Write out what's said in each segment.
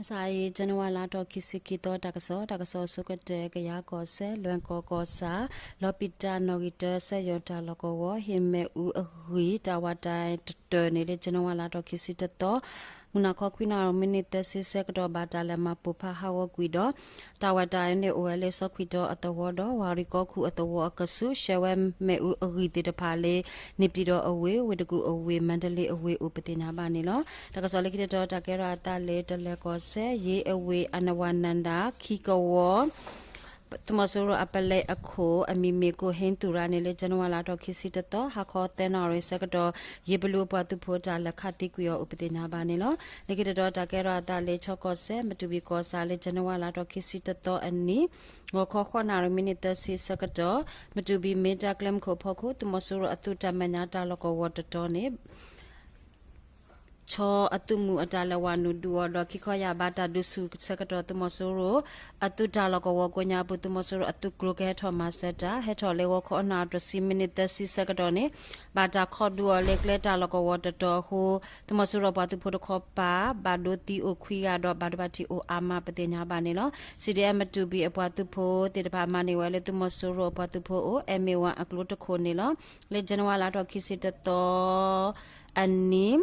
မုၢ်ဆါအံၤ ကၠနဝါလါထီၣ်ခံဆံခံသီ တၢ်ကစီၣ်, တၢ်ကစီၣ်အဆိကတၢၢ် ကယၤကီၢ်စဲၣ် လွဲၢ်ကီၢ်ကီၢ်ဆၣ် လီၤပံာ်တၢ်နီၣ်ဂံၢ်တၢ စဲၣ်ယီၤတၢ်လီၢ်ကဝီၤ ဟ့ၣ်မ့ၣ်အူအဂံၢ် တၢ်ဝးတၢ်တတၢၢ်န့ၣ် လၢကၠနဝါလါထီၣ်ခံဆံတသီ မုၢ်နၤခီခွံနၣ်ရံၣ်မံးနံးသၢဆံဆၢကတီၢ် ဘၣ်တၢ်လဲၤမၤပိာ်ဖးဟးဂီၤကွံာ်ဒီး တၢ်ဝးတၢ်န့ၣ်အိၣ်ဝဲလၢစီၤခွံတီၤအသဝီဒီး ဝၤရံၣ်ကီၢ်ခူၣ်အသဝီအကဆူး ရှဲဝဲမ့ၣ်အူအဂံၢ်သ့ၣ်တဖၣ်လၢ န့ၣ်ပၠံၣ်တီၤအဝ့ၢ်, ဝ့ၢ်တကူၣ်အဝ့ၢ်, မါတလ့အဝ့ၢ်အိၣ်ပသ့ၣ်ညါဘၣ်န့ၣ်လီၤ. တၢ်ကစီၣ်လၢခံတတီၤ တၢ်ကဲထီၣ်အသးလၢ တလဲၤကီၢ်စဲၣ် ယ့အဝ့ၢ် အနဝနန္ဒာ ခံကဝီၤ သုးမီၤစိရိၤအပလဲအခိၣ် အမံၤမ့ၢ်ကိၣ်ဟ့သူၣ်ရၤန့ၣ် လၢကၠနဝါလါထီၣ်ခံဆံတသီ ဟါခီသၢနၣ်ရံၣ်ဆၢကတီၢ် ယ့ပလူၤအပှၤသုးဖိတၢ်လဲၤခးသံကွံာ်အီၤအိၣ်ပသ့ၣ်ညါဘၣ်န့ၣ်လီၤ. လၢခံတတီၤ တၢ်ကဲထီၣ်အသးလၢ ချီကီၢ်စဲၣ် မတူၢ်ဘံၣ်ကီၢ်ဆၣ် လၢကၠနဝါလါထီၣ်ခံဆံတသီအနံၤ ဂီၤခီဃိးနၣ်ရံၣ်မံးနံးသၢဆံဆၢကတီၢ် မတူၢ်ဘံၣ်မ့ၢ်တၢ်ကျဲမုၢ်ခိၣ်အဖီခိၣ် သုးမီၤစိရိၤအသုးတၢ်မဲာ်ညါတၢ်လီၢ်ကဝီၤတတီၤန့ၣ် ဆီအသုးမုၢ်အတၢ်လဲၤဝးနုာ်ဒုးအီၤဒီး ခံခီယာ်ဘၣ်တၢ်ဒုးဆူၣ်ဆၢကတီၢ် သုးမီၤစိရိၤအသုးတၢ်လီၢ်ကဝီၤကိးညါပူၤ သုးမီၤစိရိၤအသုးကျိၤကဟဲထီၣ်မၤစၢၤတၢ် ဟဲထီၣ်လၢဂီၤခီနၣ်ရံၣ်တဆံမံးနံးသၢဆံဆၢကတီၢ်န့ၣ် ဘၣ်တၢ်ခီဒုးအီၤလၢကျဲတၢ်လီၢ်ကဝီၤတတီၤအဃိ သုးမီၤစိရိၤပှၤသုးဖိတခီပၤ ဘၣ်ဒိသံအိၣ်ခွံဂၤဒီး ဘၣ်ဒိဘၣ်ထံးအိၣ်အါမးပသ့ၣ်ညါဘၣ်န့ၣ်လီၤ. စံၣ်ဒံၣ်အဲၣ် မတူၢ်ဘံၣ်အပှၤသုးဖိသ့ၣ်တဖၣ် မၤန့ၢ်ဝဲလၢသုးမီၤစိရိၤအပှၤသုးဖိအိၣ် အဲၣ်မ့ၢ်ဝၣ်အကျိတခိၣ်န့ၣ်လီၤ. လၢကၠနဝါလါထီၣ်ခံဆံတသီအနံၤ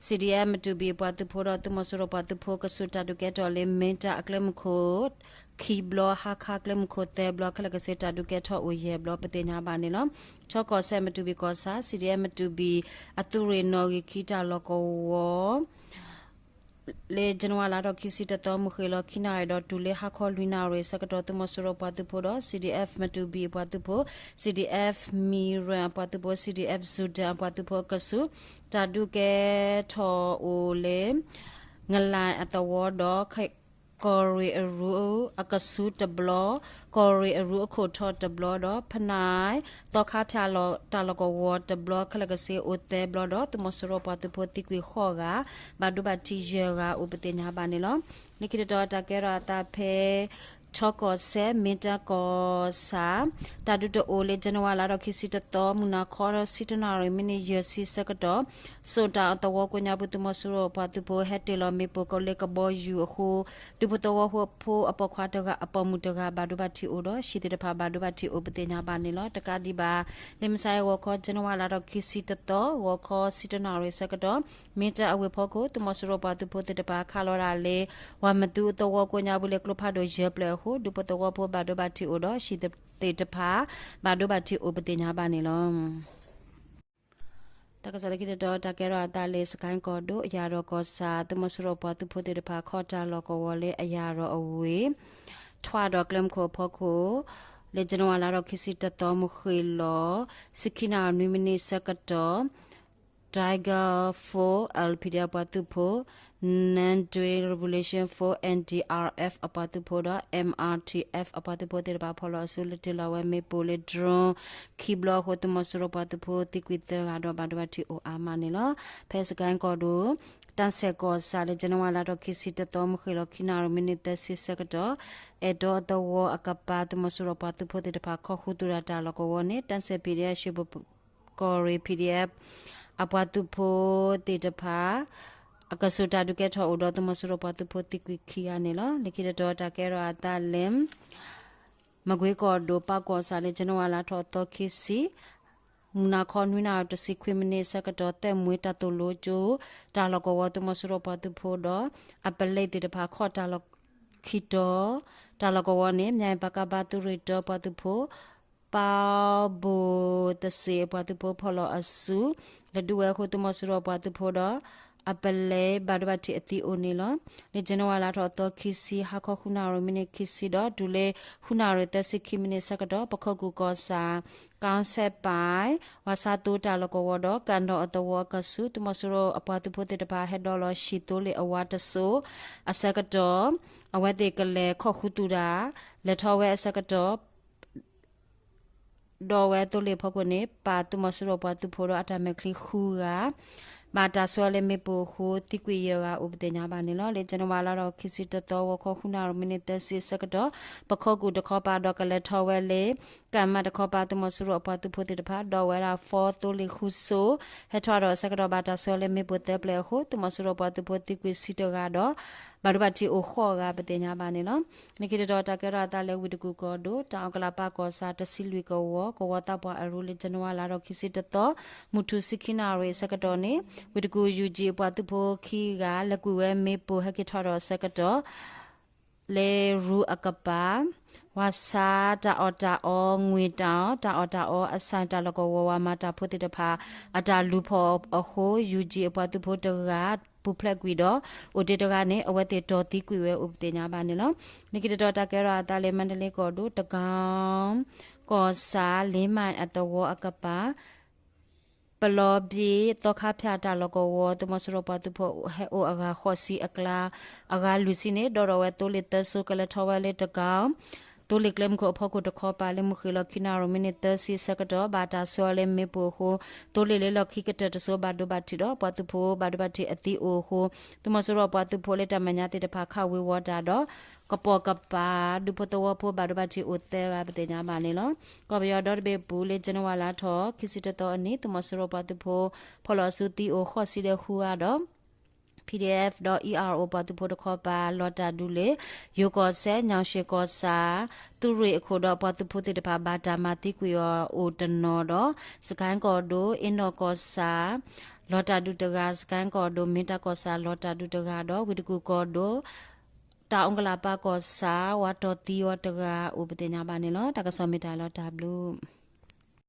စံၣ်ဒံၣ်အဲၣ် မတူၢ်ဘံၣ်အပှၤသုးဖိဒီး သုးမီၤစိရိၤပှၤသုးဖိ ကဆူးတၢ်ဒုးကဲထီၣ်လၢ မ့ၢ်တၢ်အကျဲမုၢ်ခိၣ်ခံဘျီ ဟါခါကျဲမုၢ်ခိၣ်သၢဘျီ ခဲလၢာ်ကဆ့တၢ်ဒုးကဲထီၣ်အိၣ်ယဲၢ်ဘျီပသ့ၣ်ညါဘၣ်န့ၣ်လီၤ. ချီကီၢ်စဲၣ် မတူၢ်ဘံၣ်ကီၢ်ဆၣ် စံၣ်ဒံၣ်အဲၣ် မတူၢ်ဘံၣ်အသုးရ့ၣ်နီၣ်ဂံၢ်ခံတၢ်လီၢ်ကဝီၤ လၢကၠနဝါလါထီၣ်ခံဆံတသီ မုၢ်ဃ့ၢ်လီၤခံနၣ်ရံၣ်ဒီးတုၤလၢဟါခီလွံၢ်နၣ်ရံၣ်ဆၢကတီၢ် သုးမီၤစိရိၤပှၤသုးဖိဒီး စံၣ်ဒံၣ်အဲၣ် မတူၢ်ဘံၣ်အပှၤသုးဖိ, စံၣ်ဒံၣ်အဲၣ် မံရၢၣ်အပှၤသုးဖိ, စံၣ်ဒံၣ်အဲၣ် စူၣ်ဒၢၣ်အပှၤသုးဖိအကဆူး တၢ်ဒုးကဲထီၣ်အိၣ်လၢ ငလၣ်အသဝီဒီး ကီၢ်ရ့ၣ်အရူအကဆူးတဘျီ, ကီၢ်ရ့ၣ်အရူအခိၣ်ထီၣ်တဘျီဒီး ဖနၢၣ်သီခါဖၠၣ်လီၤတၢ်လီၢ်ကဝီၤတဘျီ ခဲလၢာ်ကဆ့အိၣ်သၢဘျီဒီး သုးမီၤစိရိၤပှၤသုးဖိသံကွံာ်ဃိးဂၤ, ဘၣ်ဒိဘၣ်ထံးယဲၢ်ဂၤအိၣ်ပသ့ၣ်ညါဘၣ်န့ၣ်လီၤ. လၢခံတတီၤ တၢ်ကဲထီၣ်အသးဖဲ ချီကီၢ်စဲၣ် မ့ၢ်တၢ်ကီၢ်ဆၣ် တၢ်ဒုးတအိၣ်လၢ ကၠနဝါလါထီၣ်ခံဆံတသီ မုၢ်နၤခီဆံတၢနၣ်ရံၣ် မံးနံးယဲၢ်ဆံဆၢကတီၢ် စိာ်တၢ်အသဝီကိးညါပူၤ သုးမီၤစိရိၤပှၤသုးဖိ ဟဲတ့ၢ်လီၤမ့ၣ်ပိၢ်ကီးလၢကဘီယူၤအဃိ ဒူဖိသဝီဖိအပိာ်ခွါတဂၤ အပိာ်မုၣ်တဂၤ ဘၣ်ဒိဘၣ်ထံးအိၣ်ဒီး ဟံၣ်သ့ၣ်တဖၣ်ဘၣ်ဒိဘၣ်ထံးအိၣ်ပသ့ၣ်ညါဘၣ်န့ၣ်လီၤ. တကးဒံးဘၣ် လၢမုၢ်ဆါအံၤ ဂီၤခီ ကၠနဝါလါထီၣ်ခံဆံတသီ ဂီၤခီဆံတၢနၣ်ရံၣ်ဆၢကတီၢ် မ့ၢ်တၢ်အဝ့ၢ်ဖီခိၣ် သုးမီၤစိရိၤပှၤသုးဖိသ့ၣ်တဖၣ် ခးလီၤဒၣ်လၢ ဝၤမသူအသဝီကိးညါပူၤလၢကျိဖးဒိၣ်ယဲၢ်ဖျၢၣ်အဃိ ဒူဖိသဝီဖိဘၣ်ဒိဘၣ်ထံးအိၣ်ဒီး ဟံၣ်သ့ၣ်တဖၣ် ဘၣ်ဒိဘၣ်ထံးအိၣ်ပသ့ၣ်ညါဘၣ်န့ၣ်လီၤ. တၢ်ကစီၣ်လၢခံတတီၤ တၢ်ကဲထီၣ်အသးလၢ စကဲၣ်ကီၢ်ဒိၣ် အယၣ်ရီၣ်ကီၢ်ဆၣ် သုးမီၤစိရိၤပှၤသုးဖိသ့ၣ်တဖၣ် ခီတၢ်လီၢ်ကဝီၤလၢအယၣ်ရီၣ်အဝ့ၢ် ထွဲဒီးကျဲမုၢ်ခိၣ်အဖီခိၣ် လၢ ကၠနဝါလါထီၣ်ခံဆံတသီ မုၢ်ဃ့ၢ်လီၤ ဆံခံနၣ်ရံၣ်နွံမံးနံးဆၢကတီၢ် Tiger Force L P D F အပှၤသုးဖိ, Northern Revolution Force N D R F အပှၤသုးဖိဒီး M R T F အပှၤသုးဖိသ့ၣ်တဖၣ် ဖီၣ်လီၤအစုလၢတ့ၢ်လီၤဝဲမ့ၣ်ပိၢ်လၢ drone ခံဘျီအဃိ သုးမီၤစိရိၤပှၤသုးဖိသံကွံာ်သၢဂၤဒီး ဘၣ်ဒိဘၣ်ထံးအိၣ်အါမးန့ၣ်လီၤ. ဖဲစကဲၣ်ကီၢ်ဒိၣ် တၢ်စဲၣ်ကီၢ်ဆၣ်လၢ ကၠနဝါလါထီၣ်ခံဆံတသီ မုၢ်ဃ့ၢ်လီၤခံနၣ်ရံၣ်မံးနံးသၢဆံဆၢကတီၢ် အဲၣ်တီအသဝီအကပၤ သုးမီၤစိရိၤပှၤသုးဖိသ့ၣ်တဖၣ် ခီၣ်ဃုသူၣ်တၢ်တၢ်လီၢ်ကဝီၤန့ၣ် တၢ်စဲၣ် P D F ရွှေဘို ကီၢ်ရ့ၣ် P D F အပှၤသုးဖိသ့ၣ်တဖၣ် အကဆူးတၢ်ဒုးကဲထီၣ်အိၣ်ဒီး သုးမီၤစိရိၤပှၤသုးဖိသံကွံာ်ခံဂၤန့ၣ်လီၤ. လၢခံတတီၤ တၢ်ကဲထီၣ်အသးလၢ မကွ့ကီၢ်ဒိၣ် ပၢ်ကီၢ်ဆၣ်လၢ ကၠနဝါလါထီၣ်သီခံဆံ မုၢ်နၤခီနွံနၣ်ရံၣ်တဆံခွံမံးနံးဆၢကတီၢ် သဲးမွ့တၢ်သိၣ်လိကၠိ တၢ်လီၢ်ကဝီၤ သုးမီၤစိရိၤပှၤသုးဖိဒီး အပလဲသ့ၣ်တဖၣ် ခီၣ်တၢ်လီၢ်ခံတီၤ တၢ်လီၢ်ကဝီၤန့ၣ် မၠဲၣ်ပၣ်ကၣ်ပၣ်သုးရ့ၣ်တၢပှၤသုးဖိ ပၢ်ဘိၣ်တစ့ၣ်အပှၤသုးဖိ ဖီၣ်လီၤအစု လဲၤဒုးဝဲအဃိ သုးမီၤစိရိၤပှၤသုးဖိဒီး အပလဲဘၣ်ဒိဘၣ်ထံးအသံအိၣ်န့ၣ်လီၤ. လၢ ကၠနဝါလါထီၣ်သီခံဆံ ဟါခီဃုနၣ်ရံၣ်မံးနံးခံဆံဒီး တုၤလၢ ဃုနၣ်ရံၣ်သၢဆံခံမံးနံးဆၢကတီၢ် ပခိၣ်ကူၣ်ကီၢ်ဆၣ် ကၠစဲးပၢၣ် ဝးဆါသိတၢ်လီၢ်ကဝီၤဒီး ကၣ်ဒီၣ်အသဝီအကဆူး သုးမီၤစိရိၤအပှၤသုးဖိသ့ၣ်တဖၣ် ဟဲဒိးလီၤဟံၣ်သိလ့ၣ်အဝါတစိၤအဆၢကတီၢ် အဝဲသ့ၣ်ကလဲၤခီၣ်ဃုသူၣ်တၢ် လဲၤထီၣ်ဝဲအဆၢကတီၢ် ဒီးဝဲသိလ့ၣ်ဖီခိၣ်န့ၣ် ပာ်သုးမီၤစိရိၤပှၤသုးဖိဒီးအတၢ်မဲာ်ချံဃုဂၤ ဘၣ်တၢ်ဆှၢလၢမ့ၣ်ပိၢ်အဃိ သံကွံာ်ယဲၢ်ဂၤအိၣ်ပသ့ၣ်ညါဘၣ်န့ၣ်လီၤ. လၢ ကၠနဝါလါထီၣ်ခံဆံတသီ ဂီၤခီဃုနၣ်ရံၣ်မံးနံးသၢဆံအဆၢကတီၢ် ပခိၣ်ကူၣ်တခီပၤဒီးကလဲၤထီၣ်ဝဲလၢ ကၣ်မၣ်တခီပၤ သုးမီၤစိရိၤအပှၤသုးဖိသ့ၣ်တဖၣ် ဒီးဝဲဒၣ် four သိလ့ၣ်ဃုစိၤ ဟဲထီၣ်ဒီးအဆၢကတီၢ် ဘၣ်တၢ်ဆှၢလၢမ့ၣ်ပိၢ်သၢဖျၢၣ်အဃိ သုးမီၤစိရိၤပှၤသုးဖိသံကွံာ်ဆံတဂၤဒီး ဘၣ်ဒိဘၣ်ထံးအိၣ်ဃိးဂၤပသ့ၣ်ညါဘၣ်န့ၣ်လီၤ. လၢခံတတီၤတၢ်ကဲထီၣ်အသးလၢဝ့ၢ်တကူၣ်ကီၢ်ဒိၣ် တၢ်အီၣ်ကလးပၢ်ကီၢ်ဆၣ် တဆံလွံၢ်ကဝီၤ ကဝီၤသးပှၢ်အရူလၢ January လါထီၣ်ခံဆံတသီ မုၢ်ထူၣ်ဆံခံနၣ်ရံၣ်အဆၢကတီၢ်န့ၣ် ဝ့ၢ်တကူၣ် ယူၣ်ကၠံၣ် အပှၤသုးဖိခံဂၤ လဲၤကွံာ်ဝဲမ့ၣ်ပိၢ်ဟဲက့ၤထီၣ်ဒီးအဆၢကတီၢ် လၢရူအကပၤ ဝၤဆါတၢ်အီၣ်တၢ်အီ ငွေတောင် တၢ်အီၣ်တၢ်အီအဆိုင် တၢ်လီၢ်ကဝီၤ ဝၤမၤတၢ်ဖိသ့ၣ်တဖၣ် အတၢ်လူၤဖီၣ်အဃိ ယူၣ်ကၠံၣ် အပှၤသုးဖိတဂၤ ပူၤဖျဲးကွံာ်ဒီး အိၣ်တ့ၢ်တဂၤန့ၣ် အဝဲသ့ၣ်တီၢ်သံကွံာ်ဝဲအိၣ်ပသ့ၣ်ညါဘၣ်န့ၣ်လီၤ. လၢခံတတီၤတၢ်ကဲထီၣ်အသးလၢ မါတလ့ကီၢ်ဒိၣ် တကီၣ် ကီၢ်ဆၣ် လ့မၢ်အသဝီအကပၤ ပလီဘ့ၣ် သီခါဖၠၣ်တၢ်လီၢ်ကဝီၤ သုးမီၤစိရိၤပှၤသုးဖိဟဲအိၣ်အဂၤဃိးဆံအကျါ အဂၤလွံၢ်ဆံန့ၣ် ဒီးထီၣ်ဝဲသိလ့ၣ်သၢစိ ကလဲၤထီၣ်ဝဲလၢတကီၣ် သိလ့ၣ်ကျဲမုၢ်ခိၣ်အဖီခိၣ်တခီပၤ လၢမုၢ်ဃ့ၢ်လီၤခံနၣ်ရံၣ် မံးနံးသၢဆံအဆၢကတီၢ် ဘၣ်တၢ်ဆှၢအီၤလၢမ့ၣ်ပိၢ်အဃိ သိလ့ၣ်လၢလီၢ်ခံကတၢၢ်တစိ ဘၣ်ဒိဘၣ်ထံးဒီး ပှၤသုးဖိဘၣ်ဒိဘၣ်ထံးအသံအိၣ်အဃိ သုးမီၤစိရိၤပှၤသုးဖိလၢတၢ်မဲာ်ညါသ့ၣ်တဖၣ် ခးဝ့ၤဝီၤတၢ်ဒီး ကပိာ်ကပၤ ဒူဖိသဝီဖိဘၣ်ဒိဘၣ်ထံးအိၣ်သၢဂၤပသ့ၣ်ညါဘၣ်န့ၣ်လီၤ. ကီၢ်ပယီၤဒီတဘ့ၣ်အပူၤလၢ January လါထီၣ်ခံဆံတသီအနံၤ သုးမီၤစိရိၤပှၤသုးဖိ ဖီၣ်လီၤအစုသံအိၣ်ဃိးဆံဒီးဃုဂၤဒီး PDF ဒီး ERO ပှၤသုးဖိတခီပၤ လီၤတၢ်ဒုးလၢ ယိၤကီၢ်စဲၣ် ညောင်ရွှေကီၢ်ဆၣ် သုးရ့ၣ်အခိၣ်ဒီးပှၤသုးဖိသ့ၣ်တဖၣ် ဘၣ်တၢ်မၤသံကွံာ်အီၤအိၣ်တနီၤဒီး စကဲကီၢ်ဒိၣ် အ့နီၣ်ကီၢ်ဆၣ် လီၤတၢ်ဒုးတဂၤ, စကဲကီၢ်ဒိၣ် မ့ၢ်တၢ်ကီၢ်ဆၣ် လီၤတၢ်ဒုးတဂၤဒီး ဝ့ၢ်တကူၣ်ကီၢ်ဒိၣ် တၢ်အီၣ်ကလးပၢ်ကီၢ်ဆၣ် ဝၤတီၢ်သံဝဲတဂၤအိၣ်ပသ့ၣ်ညါဘၣ်န့ၣ်လီၤ. တၢ်ကစီၣ်မ့ၢ်တၢ်လီၤတၢ်ဘျုး